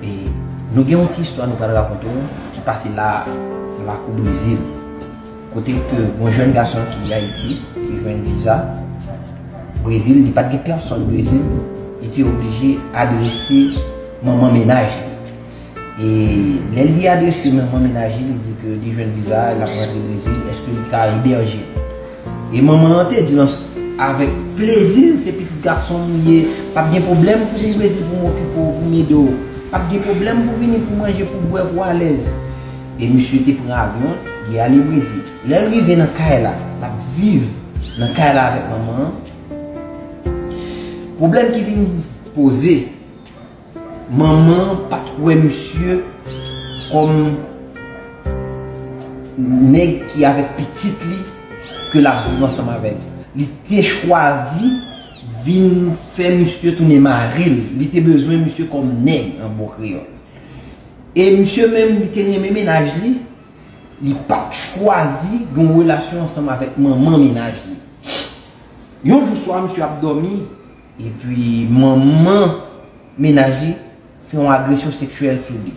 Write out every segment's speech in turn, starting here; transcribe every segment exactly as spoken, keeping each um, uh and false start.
E nou gen yon ti istwa nou pral rakonte w ki pase la, lakou Brezil. Kote ke yon jèn gason ki Ayiti, ki jwenn viza Brezil, li pa t gen pèsòn Brezil, li te oblije adrese manman mennaj li. E lè li adrese manman mennaj li, li di ke li jwenn viza, l ap rantre Brezil, èske li ka ebèje l? E manman an te di l avèk plezi, se pitit gason m ou ye, p ap gen pwoblèm pou vin Brezil pou m okipe w, pou m ede w. P ap gen pwoblèm pou vini pou manje, pou bwè, pou alèz. E misye te pran avyon, li ale Brezil. Lè l rive nan kay la, l ap viv nan kay la avèk manman an. Pwoblèm ki vin poze, manman an pa t wè misye kòm nèg ki avèk pitit li ke l ap viv ansanm avè l. Li te chwazi vin fè misye tounen mari l. Li te bezwen misye kòm nèg, an bon kreyòl. E misye menm, li te renmen mennaj li, li pa t chwazi gen yon relasyon ansanm avèk manman mennaj li. Yon jou swa, misye ap dòmi, epi manman mennaj li fè yon agresyon seksyèl sou li.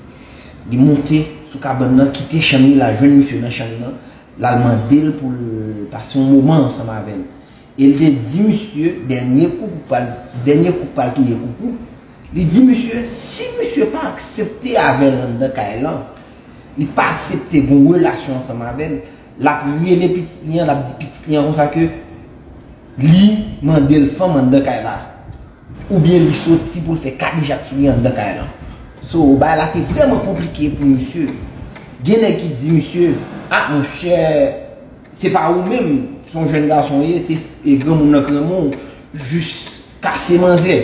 Li monte sou kabann nan, kite chanm li, l al jwenn misye nan chanm nan, l al mande l pou l pase yon moman ansanm avè l. E l te di misye, dènye koukou pral, dènye kou pral touye koukou. Li di misye, si misye pa aksepte avè l anndan kay lan, li pa aksepte gen yon relasyon ansanm avè l, l ap rele pitit li an, l ap di pitit li an konsa ke li mande l fanm anndan kay la. Oubyen li soti pou l fè kadejak sou li anndan kay lan. So, bagay la te vrèman konplike pou misye. Gen nèg ki di misye, ah, monchè, se pa ou menm, se yon jèn gason w ye, se e granmoun nan k renmen w, jis kase manzè.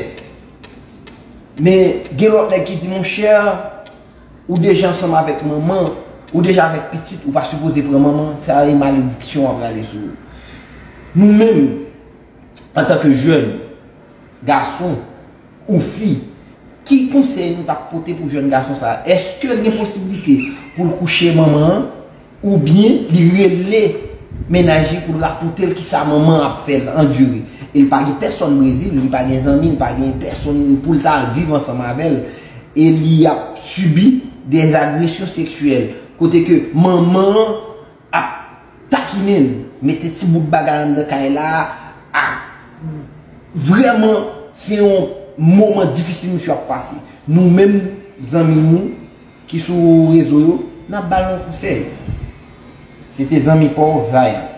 Men gen lòt nèg ki di, monchè, ou deja ansanm avèk manman, ou deja avèk pitit, ou pa sipoze pran manman, sa e malediksyon ap rale sou ou. Nou menm, antanke jèn, gason ou fi, ki konsèy nou t ap pote pou jèn gason sa a? Èske l gen posiblite pou l kouche manman an? Oubyen li rele mennaj li pou l rakonte l kisa manman an ap fè l andire? E l pa gen pèsòn Brezil, li pa gen zanmi, li pa gen pèsòn pou l ta al viv ansanm avè l. E li ap sibi dè agresyon seksyèl. Kote ke manman an ap takinen l, mete ti bout bagay anndan kay la, a, vrèman, se yon moman difisil misye ap pase. Nou menm, zanmi nou ki sou rezo yo, n ap ba l yon konsèy. Se te zanmi pa w, Zayan.